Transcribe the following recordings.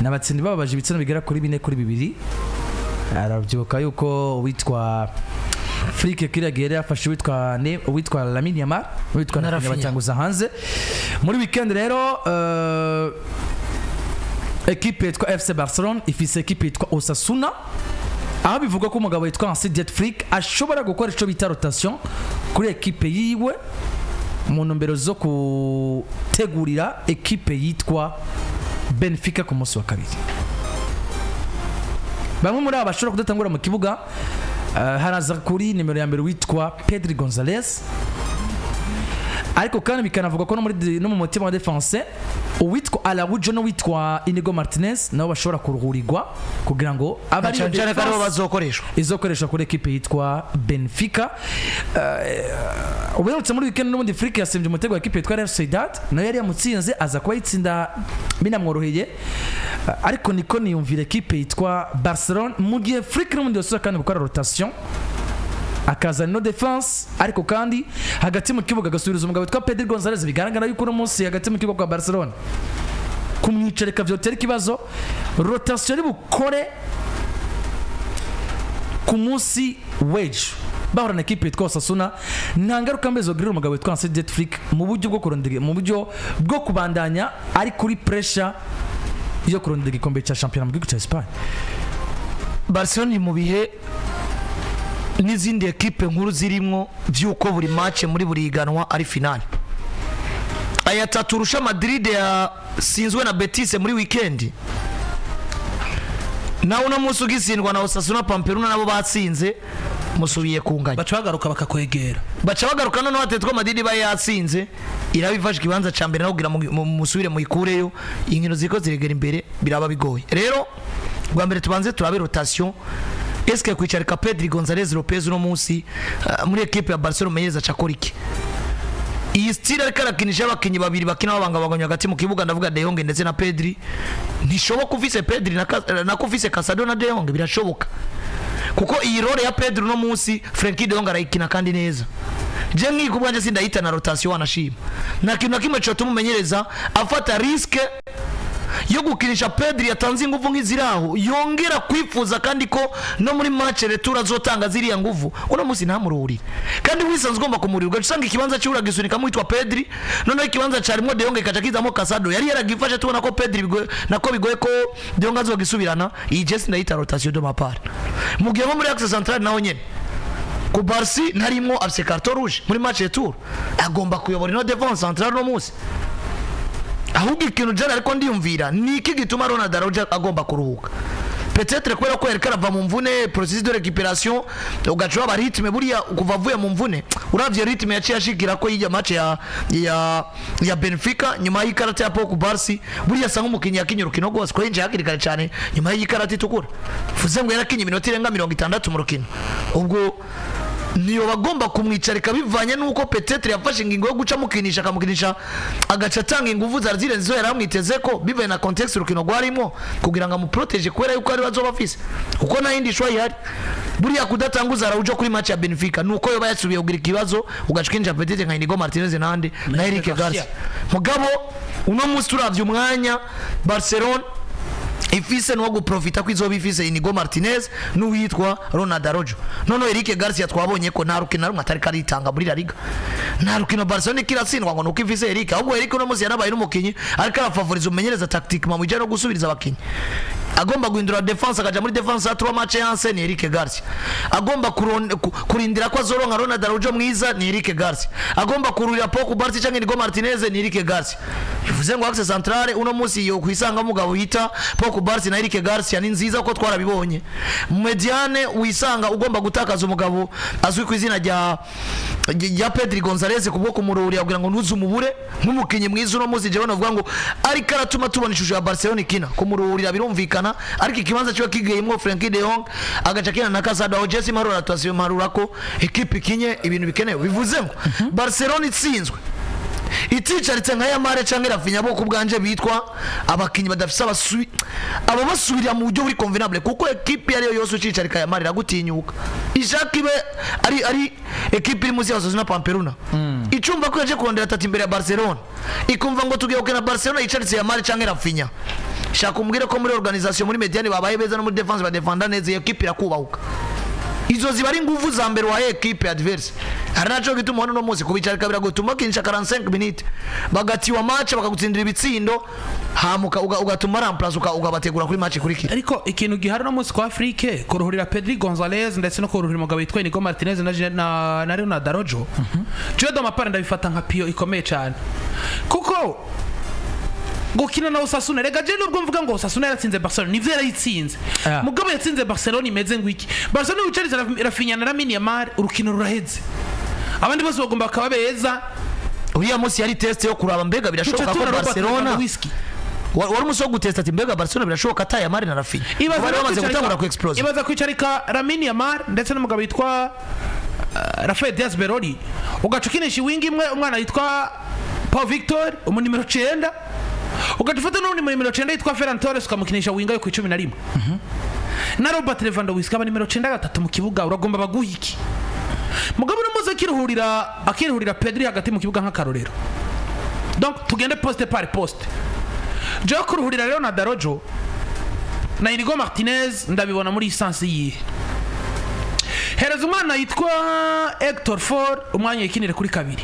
N'abatsinzi bababaje ibitsina bigera kuri 4-2. Arabyibuka yuko uwitwa Flick kiriya gihe yari yafashe uwitwa Lamine Yamal, uwitwa Na Rafinha Rafinha. batanguza hanze muri weekend. Rero ekipe yitwa FC Barcelone ifise ekipe yitwa Osasuna, aho bivugwa ko umugabo witwa Hansi Dieter Flick ashobora gukora ico bita rotation kuri ekipe yiwe mu ntumbero zo gutegurira ekipe yitwa Benfica ku munsi wa kabiri. Bamwe muri aba bashobora kudatangura mu kibuga, haraza kuri nimero ya mbere witwa Pedri Gonzalez, ariko kandi bikanavuga ko no mu mutima wa défense uwitwa Araujo n'uwitwa Inigo Martinez nabo bashobora kuruhurirwa kugira ngo abe ariyo Cyane cyane ko aribo défense bazokoreshwa izokoreshwa kuri ekipe yitwa Benfica. Ubuherutse muri weekend n'ubundi Flick yasimbye umutego wa ekipe yitwa Real Sociedad, nayo yari yamutsinze, aza kuba yitsinda binamworoheye. Ariko niko niyumvira ekipe yitwa Barcelone mu gihe Flick n'ubundi yasubira kandi gukora rotation, akazana ino défense, ariko kandi hagati mu kibuga agasubiriza umugabo witwa Pedri Gonzalez. Bigaragara yuko uno munsi hagati mu kibuga kwa Barcelone kumwicarika vyotera ikibazo. Rotation ari bukore ku munsi w'ejo bahura na ekipe yitwa Osasuna, nta ngaruka mbi zogirira umugabo witwa Hansi Dieter Flick mu buryo bwo kurondera, mu buryo bwo kubandanya ari kuri pressure yo kurondera igikombe cya shampiyona mu gihugu cya Espagne. Barcelona mu bihe n'izindi ekipe nkuru zirimwo by'uko buri match muri buri higanwa ari finale, aya tatu urusha Madrid yasinzwe na Betis muri weekend, nawe uno munsi ugisindwa na Osasuna Pamperuna, nabo batsinze, musubiye kunganya. Baca bagaruka bakakwegera. Baca bagaruka noneho Atletico Madrid iba yatsinze, iraba ifashe ikibanza ca mbere, naho kugira musubire muyikureyo, inkino ziriko ziregera imbere, biraba bigoye. Rero bwa mbere tubanze turabe rotation. Eske kwicarika Pedri Gonzalez Lopez uno munsi muri ekipe ya Barcelona, umenyereza acakora iki? Iyi style ariko arakinisha abakinnyi babiri bakina babangabanganya hagati mu kibuga, ndavuga De Jong ndetse na Pedri, ntishoboka ufise Pedri na ufise Casado na De Jong. Birashoboka kuko iyi role ya Pedri uno munsi Frenkie De Jong arayikina kandi neza. Je nkiko ubwanje sindayita na rotation, wanashima nta kintu na kimwe cotuma umumenyereza afata risque yo gukinisha Pedri yatanze ingufu nk'iziraho, yongera kwifuza kandi ko no muri match retour azotanga ziriya nguvu, uno munsi ntamuruhurire kandi wisanzwe ugomba kumurira, ugaca usanga ikibanza cy'ura gisunikamo witwa Pedri, noneho ikibanza carimo De Jong kaca kizamo Casado yari yaragifashe. Tubona ko Pedri bigoye, nako bigoye ko De Jong azogisubirana. Iyi je sindayita rotation de ma part. Mu gihe nko muri axe central naho nyene Cubarsi ntarimwo, afise carton rouge muri match retour, agomba kuyobora ino défense centrale no munsi. Ahubwo ikintu jana ariko ndiyumvira ni iki gituma Ronald Araujo agomba kuruhuka? Peut-être kubera ko yariko arava mu mvune, processus de récupération, ugaca waba rythme. Buriya kuva avuye mu mvune, uravye rythme yaciye ashikira ko yijya match ya Benfica nyuma y'ikarata ya Pau Cubarsi, buriya asa nk'umukinnyi yakinye urukino rwose, ko yinjiye hakiri kare cyane nyuma y'ikarata itukura, bivuze ngo yarakinye iminota irenga 60 mu rukino. Ubwo niyo bagomba kumwicarika bivanye n'uko peut-être yafashe ingingo yo guca amukinisha, akamukinisha, agaca atanga ingufu zari zirenze izo yari amwiteze ko, bivanye na contexte urukino rwarimo, kugira ngo amuprotège kubera yuko ari azoba afise, kuko nta yindi choix ihari. Buriya kudatanguza Araujo kuri match ya Benfica nuko yoba yasubiye kugira ikibazo, ugaca ukinjira peut-être nka Inigo Martinez nande na Eric Garcia. Mugabo uno munsi turavye umwanya Barcelona ifise nuwo guprofita ko izoba ifise Inigo Martinez n'uwitwa Ronald Araujo. Noneho Eric Garcia twabonye ko nta rukino na rumwe atari karitanga muri La Liga. Nta rukino Barcelona ikiratsindwa ngo nuko ifise Eric. Ahubwo Eric uno munsi yanabaye n'umukinyi ariko arafavoriza umumenyereza tactiquement mu bijyanye no gusubiriza abakinyi. Agomba guhindura défense, akaja muri défense ya 3 match yanse, ni Eric Garcia. Agomba kurindira ko azoronka Ronald Araujo mwiza, ni Eric Garcia. Agomba kururira Pau Cubarsi canke Inigo Martinez, ni Eric Garcia. Bivuze ngo axe centrale uno munsi yo kwisanga mugabo yita Pau Cubarsi na Eric Garcia ni nziza, ko twarabibonye. Médiane wisanga ugomba gutakaza umugabo azwi ku izina rya Pedri Gonzalez kubwo kumururira kugira ngo ntuzumubure nk'umukinyi mwiza. Uno munsi jewe navuga ngo ariko aratuma tubona ishusho ya Barcelona ikina. Kumururira birumvikana, ariko ikibanza kiba kigiyemwo Frenkie de Jong, agaca akina na Casado. Aho Jesse Marura rotation, marura ko ekipe ikinye ibintu bikenewe. Bivuze ngo Barcelona itsinzwe iticaritse nka Yamal canke Raphinha, bo ku bwanje bitwa abakinyi badafise ababasubirira mu buryo buri convenable, kuko ekipe iyo ariyo yose ucicarika Yamal iragutinyuka, ishaka ibe ari ekipe iri munsi ya Osasuna Pamperuna. Icumva ko yaje kurondera tatu imbere ya Barcelona, ikumva ngo tugiye gukina Barcelona yicaritse Yamal canke Raphinha, shaka umbwire ko muri organisation, muri médiane babaye beza, no muri défense badefenda neza, iyo ekipe irakubahuka. Izo ziba ari ingufu za mbere wahaye ekipe adverse. Hari naco gituma ubona uno munsi kubicarika biragutuma bakinisha 45 minutes, bagatiwa match, bakagutsindira ibitsindo, hamuka ugatuma remplace, ukabategura kuri match ikurikira. Ariko ikintu gihari uno munsi kwa Afrique, kuruhurira Pedri Gonzalez ndetse no kuruhurira umugabo witwa Inigo Martinez na Leonardo Araujo, jewe de ma part ndabifata nka pion ikomeye cyane, kuko gukina na Osasuna, rega je nubwo mvuga ngo Osasuna yaratsinze Barcelona, nivyo yarayitsinze, mugabo yatsinze Barcelona imeze ngo iki? Barcelona wicariza Raphinha na Lamine Yamal, urukino ruraheze, abandi bose bagomba bakaba beza. Uriya munsi yari test yo kuraba mbega birashoboka ko Tuca Robert Barcelona Lewandowski. Wari umunsi wo gutesta ati mbega Barcelona birashoboka ata Yamal na Raphinha? Ibaza Bari no bamaze gutangura ku explose. Ibaza kwicarika Lamine Yamal ndetse n'umugabo witwa Rafael Diaz Beroli, ugaca ukinisha iwingi imwe umwana yitwa Paul Victor umu nimero 9, ugaca ufata n'undi mu nimero 9 yitwa Ferran Torres, ukamukinisha winga yo ku 11, na Robert Lewandowski aba nimero 9 gatatu mu kibuga, uragomba baguha iki? Mugabo uno munsi akiruhurira Pedri hagati mu kibuga nk'akarorero, donc tugende poste par poste, jewe kuruhurira rero na Darojo na Inigo Martinez ndabibona muri sens yihe? Hereza umwana yitwa Hector Fort umwanya yikinire kuri kabiri,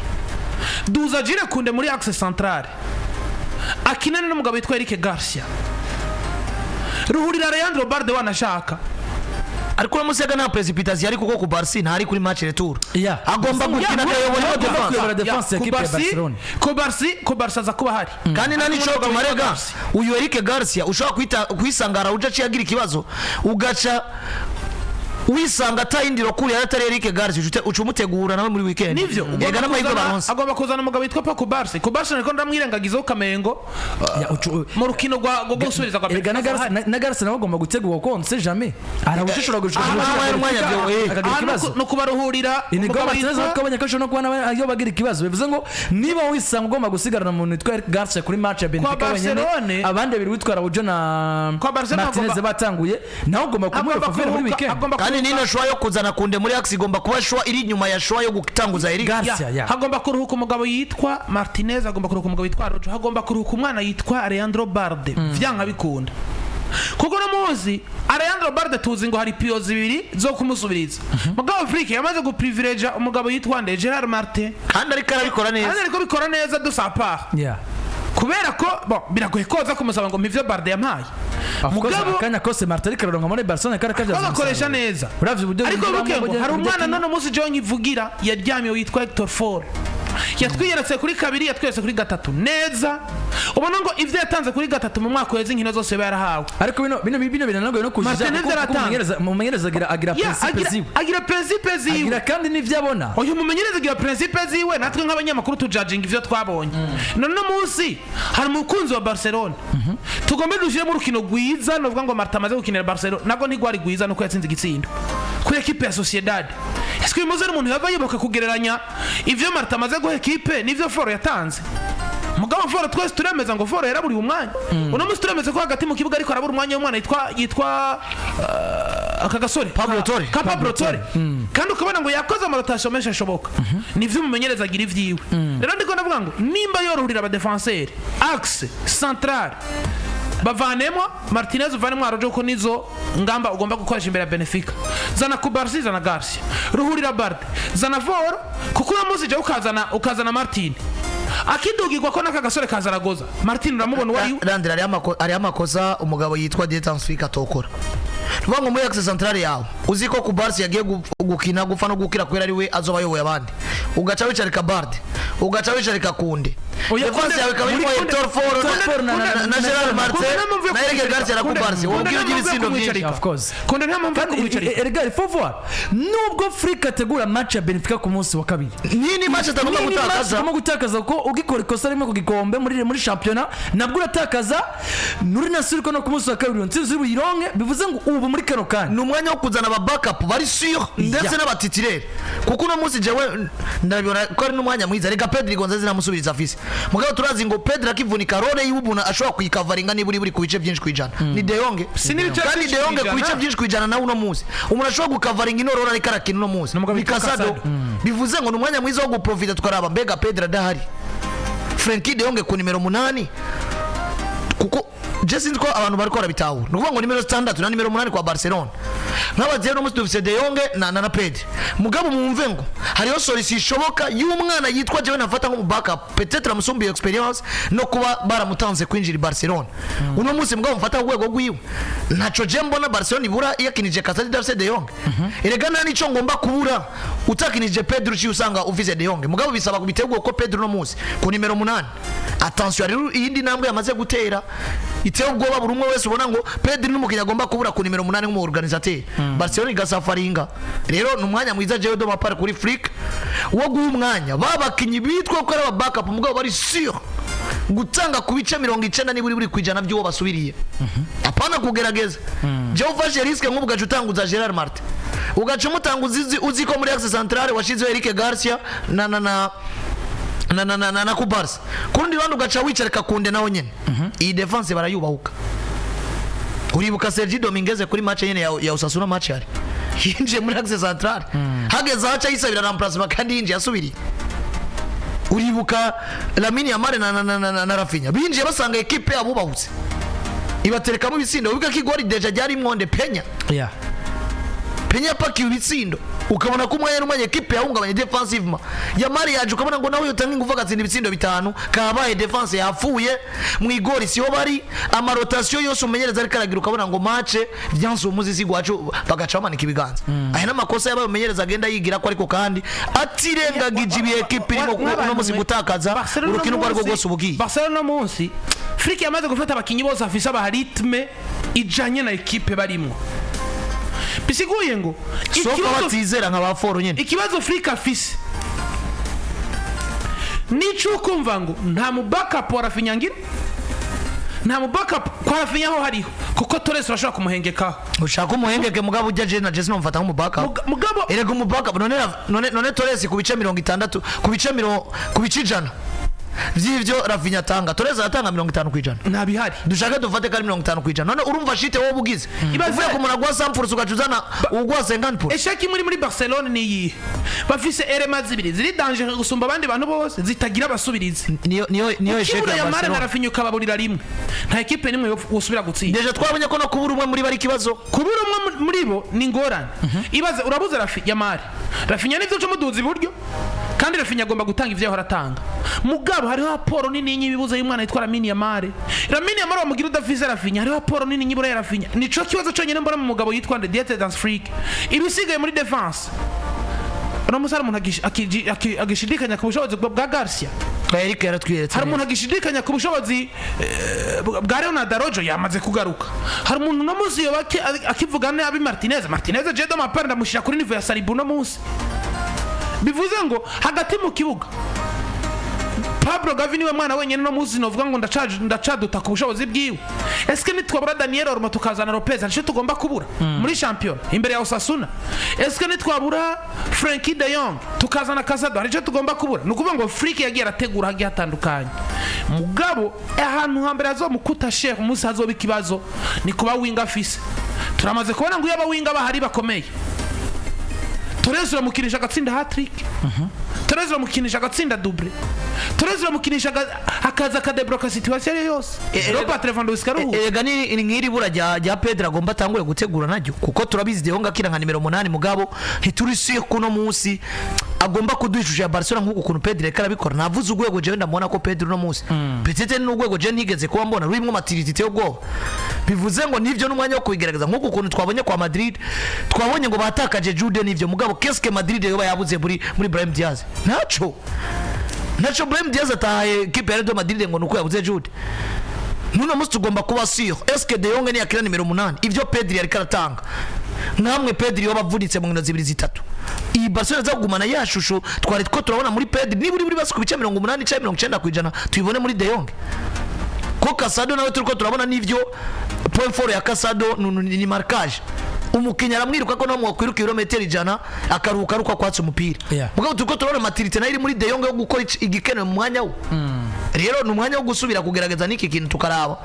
duza Jules Kounde muri axe centrale akinane n'umugabo witwa Eric Garcia, ruhurira Leandro Balde wanashaka. Ariko uno munsi yaga nta précipitation, ariko kuko ku Barca ntari kuri match retour, agomba gukina akayobora ino Agomba défense. kuyobora défense ya équipe ya Barcelona. Ku Barca aza kuba ahari. Kandi nta nico Umugabo witwa tumarega. Garcia. Uyu Eric Garcia ushobora kwisanga Araujo aciye agira ikibazo, ugaca wisanga atayindi rokuri yari atari Eric Garcia, uca umutegura nawe muri weekend. Nivyo. Yega n'amahirwe baronse. Agomba kuzana umugabo witwa Paco Barsi. Ku Barsi niko ndamwirengagizaho kamengo Ya, mu rukino rwa gusubiza kwa Erega na Benfica. Garcia, na Garcia nawe agomba gutegurwa kuko on sait jamais, Araujo ushobora gushika Ah, umwanya byo, akagira Aha ikibazo. no kubaruhurira Inigo umugabo Martinez yitwa twabonye ko ashobora no kuba nawe iyo bagira ikibazo, bivuze ngo niba wisanga ugomba gusigarana umuntu witwa Eric Garcia kuri match ya Benfica Kwa wenyine, Barcelone- abandi babiri witwa Araujo na Kwa Barcelona Martinez batanguye, nawe ugomba kumuha agomba faveur muri kuruhuka weekend. agomba Kandi kuruhuka nino choix yo kuzana Kounde muri axe igomba kuba choix iri inyuma ya choix yo gutanguza Eric Garcia, ya. Hagomba kuruhuka umugabo yitwa Martinez, agomba kuruhuka umugabo yitwa Rojo, hagomba kuruhuka umwana yitwa Alejandro Balde, vyanka bikunda, kuko no muzi Alejandro Balde tuzi ngo hari pions zibiri zo kumusubiriza. Mugabo Flick yamaze guprivileja umugabo yitwa nde? Gerard Martin. Kandi ariko arabikora neza. Kandi ariko bikora neza de sa part, kubera ko bon, biragoye koza kumusaba ngo mpivyo Balde yampaye. Of course, Mugabo akanya kose Martin ariko araronka muri Barcelona kari kabyaza bagakoresha umusaruro. neza. Uravye uburyo Ariko yinjiramo, wibuke ngo hari uburyo umwana akina. none munsi John nkivugira yaryamye witwa Hector Fort, yatwiyeretse kuri kabiri, yatwiyeretse kuri gatatu neza, ubona ngo ivyo yatanze kuri gatatu mu mwaka uheze, inkino zose yaba yarahawe. Ariko bino biranagoye no kujija Martinez kuko aratanga. umumenyereza agira Ya, principe ziwe. Agira principe ziwe. Agira kandi n'ivyo abona. Uyu mumenyereza agira principe ziwe, natwe nk'abanyamakuru tujajinga ivyo twabonye. None uno munsi hari umukunzi wa Barcelona tugombe dushyiremo urukino rwiza, novuga ngo Martin amaze gukinira Barcelona nabwo ntigwari rwiza, nuko yatsinze igitsindo kuri ekipe ya Sociedad. Ese uyu munsi hari umuntu yava yibuka kugereranya ivyo Martin amaze guha ekipe n'ivyo Fort yatanze? Mugabo Fort twese turemeza ngo Fort yaraburiwe umwanya. Uno munsi turemeza ko hagati mu kibuga ariko arabura umwanya w'umwana yitwa aka gasore Pablo Torre. Ka Pablo Torre, kandi ukabona ngo yakoze amarotation menshi ashoboka. Nivyo, umumenyereza agira ivyiwe. Rero ndiko ndavuga ngo nimba yorohurira abadefenseur axe central, bavanemo Martinez, uvanemo Araujo, kuko nizo ngamba ugomba gukoresha imbere ya Benfica. Zana Cubarsi, zana Garcia, ruhurira Balde, zana Fort, kuko uno munsi jya ukazana Martin akidugirwa ko n'aka gasore ka Zaragoza. Martin uramubona uwo ari we. Landira, hariho amakosa umugabo yitwa Dieter Flick atokora. Nuvuga ngo muri axe centrale yawe uzi ko ku Barca yagiye gukina gupfa no gukira kubera ari we azoba ayoboye abandi, ugaca wicarika Balde, ugaca wicarika Kounde. Oya, Défense yawe ikaba irimo muri Hector Fort Fort na Gerard Martin Kounde nta mpamvu yo na Eric kumwicarika. Garcia na Kounde Cubarsi, wobwira nta ugira mpamvu yo ibitsindo byinshi. kumwicarika. Of course. Kounde nta mpamvu yo Kandi kumwicarika. erega il faut voir, nubwo Flick ategura match ya Benfica ku munsi wa kabiri, Nini match atagomba Nini match gutakaza. ugomba gutakaza, kuko ugikora ikosa rimwe ku gikombe muri shampiyona nabwo uratakaza, nuri nasuri ko no ku munsi wa kabiri ntsinzi uri buyironke. Bivuze ngo ubu muri kano kanya Ni umwanya wo kuzana aba backup bari sûr ndetse n'abatitulaire, kuko uno munsi jewe ndabibona ko ari n'umwanya mwiza. Reka Pedri Gonzalez namusubiriza afise Mugabo turazi ngo Pedri akivunika, rôle yiwe umuntu ashobora kuyikavaringa niba uri ku bice byinshi kwijana ni De Jong. Si n'ibice Kandi byinshi De Jong ku kwijana. bice byinshi kwijana nawe uno munsi umuntu ashobora gukavaringa ino rôle ariko arakina uno munsi N'umugabo ni witwa Casado. Casado. Bivuze ngo ni umwanya mwiza wo guprofita, tukaraba mbega Pedri adahari, Frenkie De Jong ku nimero 8, kuko je sinzi ko abantu bariko barabitahura. Ni ukuvuga ngo nimero 6 na nimero 8 kwa Barcelona nk'abaziye uno munsi dufise De Jong na Pedri. Mugabo mwumve ngo hariho solution ishoboka y'umwana yitwa, jewe nafata nko mu backup, peut-être amusumbiye expérience no kuba baramutanze kwinjira i Barcelona uno munsi, mugabo mufata ku rwego rwiwe. Ntaco je mbona Barcelona ibura iyo akinije Casado idafise De Jong. Erega nta nico ngomba kubura utakinije Pedri, uciye usanga ufise De Jong. Mugabo bisaba kubiterwa ko Pedri uno munsi ku nimero 8, attention, rero iyindi ntambwe yamaze gutera iteye ubwoba. Buri umwe wese ubona ngo Pedri n'umukinnyi agomba kubura ku nimero 8 nk'umu organisateur, Barcelona igasafaringa. Rero ni umwanya mwiza jewe de ma part kuri Flick wo guha umwanya ba bakinyi bitwa ko ari aba backup, mugabo bari sûr gutanga ku bice 90 niburi buri kwijana by'uwo basubiriye, apana kugerageza. Jewe ufashe risque nk'ubu ugaca utanguza Gerard Martin, ugaca umutanguza uzi ko muri axe centrale washizeho Eric Garcia na Cubarsi, ku rundi ruhande ugaca wicarika Kounde nawe nyene, iyi défense barayubahuka. Uribuka Sergi Dominguez kuri match nyene ya Osasuna, match yari yinjiye muri axe centrale, hageze ahaca yisabira remplacement kandi yinjiye asubiriye. Uribuka Lamine Yamal na Raphinha binjiye basanga équipe yabo bubahutse, ibaterekamo ibitsindo. Wibuka ko igori déjà ryari mwonde Penya. Penya yapakiwe ibitsindo, ukabona ko umwanya n'umwanya équipe yahungabanye défensivement. Yamal yaje, ukabona ngo nawe yotanga ingufu agatsinda ibitsindo bitanu, kabaye défense yapfuye mu igori siho bari. Ama rotation yose umenyereza ariko aragira, ukabona ngo match vyanse umuzizi gwacu, bagaca bamanika ibiganza. Aya n'amakosa yabaye umenyereza agenda yigira ko, ariko kandi atirengagije ibihe équipe irimo uno munsi, gutakaza urukino urwo arirwo rwose ubugiye. Barcelona no munsi Flick yamaze gufata abakinyi bose afise aba rythme ijanye na équipe barimwo, bisiguye ngo soko batizera nka ba Foro nyene. Ikibazo Flick afise nico ukumva ngo nta mu backup wa Raphinha ngira, nta mu backup kwa Raphinha ho hariho, kuko Torres urashobora kumuhengekaho. Ushaka umuhengeke, mugabo ujya je na Jesse nomufata nk'umu backup. Mugabo Erega umu backup none Torres ku bice 60, ku bice 100 vy'ivyo Raphinha atanga, Torres aratanga 50%. Ntabihari. Dushake dufate ko ari 50%, none urumva shite wowe ubugize uvuye ku muntu aguha 100% ugaca uzana uguha 50%. Échec muri Barcelone ni iyihe? Bafise éléments zibiri ziri danger gusumba abandi bantu bose zitagira abasubirizi. Niyo échec Ukibura ya Yamal na Barcelona. Raphinha ukababurira rimwe, nta équipe nimwe wosubira gutsinda. Déjà twabonye ko no kubura umwe muri bari ikibazo. Kubura umwe muri bo ni ingorane. Ibaze urabuze Rafi Yamal, Raphinha, nivyo uca umuduza iburyo, kandi Raphinha agomba gutanga ivyo yahora atanga. Mugabo hariho apport nini y'ibibuze y'umwana yitwa Lamine Yamal. Lamine Yamal wamugira udafise Raphinha, hariho apport nini nyibura ya Raphinha. Nico kibazo conyene mbona mu mugabo yitwa Dieter Hans Flick. Ibisigaye muri défense, uno munsi hari umuntu agishidikanya ku bushobozi bwa Garcia? Eric yaratwiyeretse Hari umuntu neza. agishidikanya ku bushobozi bwa Leonardo Araujo yamaze kugaruka? Hari umuntu uno munsi yoba akivuga nabi Martinez? Martinez je de ma part ndamushyira kuri niveau ya Saliba uno munsi. Bivuze ngo hagati mu kibuga Pablo Gavi niwe mwana wenyine uno munsi novuga ngo ndacaduta ku bushobozi bwiwe. Eske nitwabura Daniel Olmo tukazana Lopez, hari icyo tugomba kubura muri champion imbere ya Osasuna? Eske nitwabura Frenkie de Jong tukazana Casado, hari icyo tugomba kubura? Ni ukuvuga ngo Flick yagiye arategura hagiye hatandukanye. Mugabo ahantu hambere hazomukuta Sheikh umunsi hazoba ikibazo ni kuba winger afise. Turamaze kubona ngo iyo aba winger bahari bakomeye, Torres uramukinisha agatsinda hat-trick, Torres uramukinisha agatsinda doublé, Torres uramukinisha akaza akadebloka situation iyo yose. Robert Lewandowski aruhuka. Erega ni nk'iri bura rya Pedro agomba atangure gutegura naryo, kuko turabizi De Jong akina nka nimero 8, mugabo ntituri sûr kuno munsi agomba kuduha ishusho ya Barcelona nk'uko ukuntu Pedro yariko arabikora. Navuze urwego jewe ndamubona ko Pedro uno munsi peut-être ni urwego jewe ntigeze kuba mbona rurimwo maturité y'ubwoba. Bivuze ngo nivyo n'umwanya wo kubigerageza, nk'uko ukuntu twabonye kwa Madrid, twabonye ngo batakaje Jude, nivyo, mugabo qu'est-ce que Madrid yoba yabuze muri Brahim Diaz? Ntaco Brahim Diaz atahaye équipe ya Real Madrid ngo nuko yabuze Jude. Nuno munsi tugomba kuba sûr, est-ce que De Jong niyakira nimero 8, ivyo Pedri yariko aratanga, nkamwe Pedri yoba avunitse mu nkino zibiri zitatu, iyi Barcelona iza kugumana ya shusho twari two turabona muri Pedri niba uri buri basi ku bice 80 cyangwa 90% tuyibone muri De Jong? Ko Casado nawe turiko turabona n'ivyo, point fort ya Casado ni marquage. Umukinnyi aramwiruka ko nawe mwakwiruka ibirometero 100 akaruhuka aruko akwatse umupira. Mugabo turiko turabona maturité nayo iri muri De Jong yo gukora igikenewe mu mwanya we. Rero ni umwanya wo gusubira kugerageza n'iki kintu, tukaraba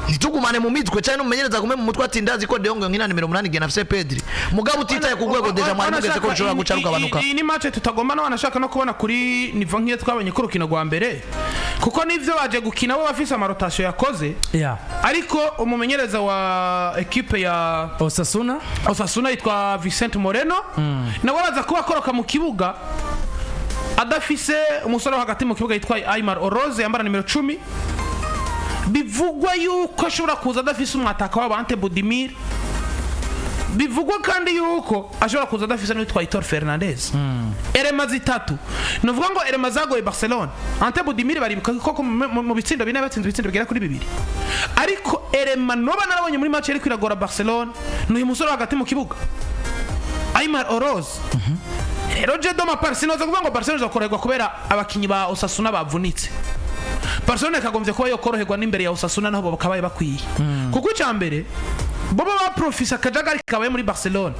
ntitugumane mu mitwe cyane n'umumenyereza agume mu mutwe ati ndazi ko De Jong nkina nimero 8 igihe nafise Pedri, mugabo utitaye ku rwego déjà mwari mugeze ko rushobora guca rugabanuka. Iyi ni match tutagomba no wanashaka no kubona kuri niveau nk'iyo twabonye ko urukino rwa mbere, kuko nivyo baje gukina bo bafise ama rotation yakoze, ariko umumenyereza wa ekipe ya Osasuna. Osasuna yitwa Vicente Moreno, nawe araza kuba akoroka mu kibuga adafise umusore wo hagati mu kibuga yitwa Aimar Oroz yambara nimero 10. Bivugwa yuko ashobora kuza adafise umwataka wabo Ante Budimir. Bivugwa kandi yuko ashobora kuza adafise n'uwitwa Aitor Fernandez. Éléments zitatu, ni ukuvuga ngo éléments zagoye Barcelona. Ante Budimir baribuka ko mu bitsindo 4 batsinze ibitsindo bigera kuri bibiri, ariko élément noba narabonye muri match yari kwiragora Barcelona ni uyu musore wo hagati mu kibuga Aimar Oroz. Rero je de ma part sinoza kuvuga ngo Barcelona izakoroherwa kubera abakinyi ba Osasuna bavunitse. Barcelona ikagombye kuba yokoroherwa n'imbere ya Osasuna, naho bakabaye bakwiye, kuko icya mbere bobo baprofisa akajagari kabaye muri Barcelona.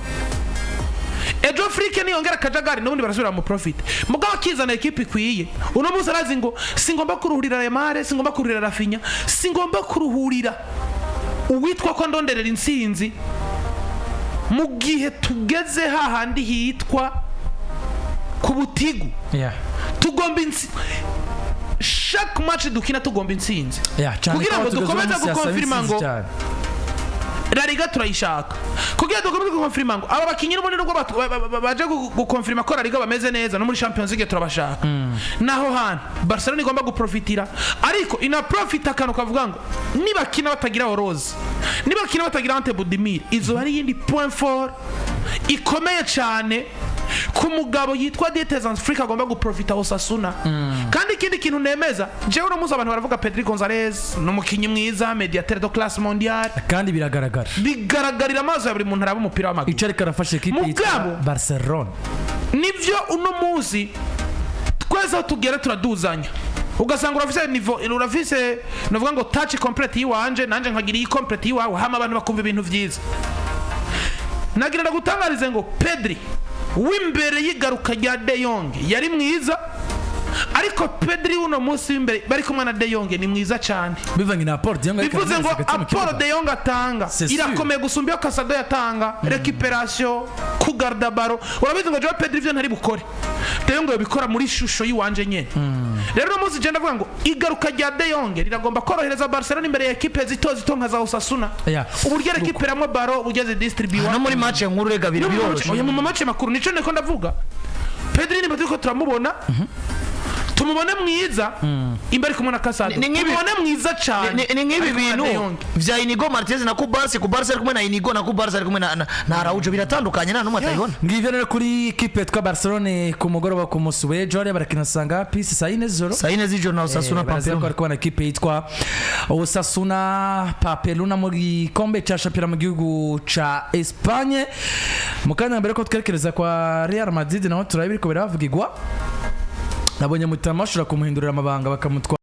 Ejo Flick niyongera akajagari n'ubundi barasubira mu profit, mugabo akizana ekipe ikwiye. Uno munsi arazi ngo singomba kuruhurira Yamal, singomba kuruhurira Raphinha, singomba kuruhurira uwitwa ko ndonderera intsinzi mu gihe tugeze hahandi hitwa ku butigu. Tugomba chaque match dukina tugomba intsinzi Yeah, cyane kugira ko ngo tugeze dukomeze uno munsi yasaba gukonfirma intsinzi ngo cyane. La Liga turayishaka, kugira dukomeze gukonfirma ngo aba bakinyi n'ubundi nubwo baje gukonfirma ko La Liga bameze neza, no muri Champions League turabashaka. Naho hantu Barcelona igomba guprofitira, ariko inaprofita akantu kavuga ngo nibakina batagira Oroz, nibakina batagira Ante Budimir, izo ari yindi point fort ikomeye cyane ku mugabo yitwa Dieter Flick agomba guprofita Osasuna. Kandi ikindi kintu nemeza jewe, uno munsi abantu baravuga Pedri Gonzalez ni umukinyi mwiza, médiateur de classe mondiale. Kandi biragaragara. Bigaragarira amaso ya buri muntu araba umupira w'amaguru. Icyo ariko arafasha ekipe yitwa Mugabo- Barcelona. Nivyo, uno munsi twese aho tugera turaduzanya, ugasanga urafise niveau, urafise novuga ngo touch complete yiwanje, nanje nkagira iyi complete yiwawe, hama abantu bakumva ibintu vyiza. Nagira ndagutangarize ngo Pedri w'imbere y'igaruka rya De Jong yari mwiza, ariko Pedri uno munsi w'imbere bari kumwe na De Jong ni mwiza cyane. Bivanye na apport De Jong ariko Bivuze ngo arahereza hagati mu apport kibuga. De Jong atanga C'est sûr. irakomeye gusumba iyo Casado yatanga. Récupération, kugarda ballon, urabizi ngo Joao Pedri ivyo ntari bukore, De Jong yobikora muri shusho yiwanje nyene. Rero uno munsi je ndavuga ngo igaruka rya De Jong riragomba korohereza Barcelona imbere ya ekipe zito zito nka za Osasuna, uburyo récupéramwo ballon, uburyo zidistribuwa. No muri match nkuru rega biri biroroshye. Oya, mu match makuru nico niko ndavuga. Pedri niba turiko turamubona, tumubone mwiza imbere kumwe na Casado, tumubone mwiza cyane Ni nk'ibi ari kumwe na bintu De Jong. vya Inigo Martinez na Cubarsi. Cubarsi ari kumwe na Inigo na Cubarsi ari kumwe na Araujo biratandukanye, nta n'umwe atayibona. Ngivyo rero kuri ekipe yitwa Barcelone. Ku mugoroba ku munsi w'ejo hariya barakina saa ngapi? Saa 4 z'ijoro. Saa 4 z'ijoro na Osasuna. Baraza ko Pamplona. bari kubona ekipe yitwa Osasuna Pamplona mu gikombe ca shampiyona mu gihugu ca Espagne. Mu kanya mbere ko twerekereza kwa Real Madrid, naho turabe biriko biravugirwa, nabonye Mutama bashobora kumuhindurira amabanga bakamutwara.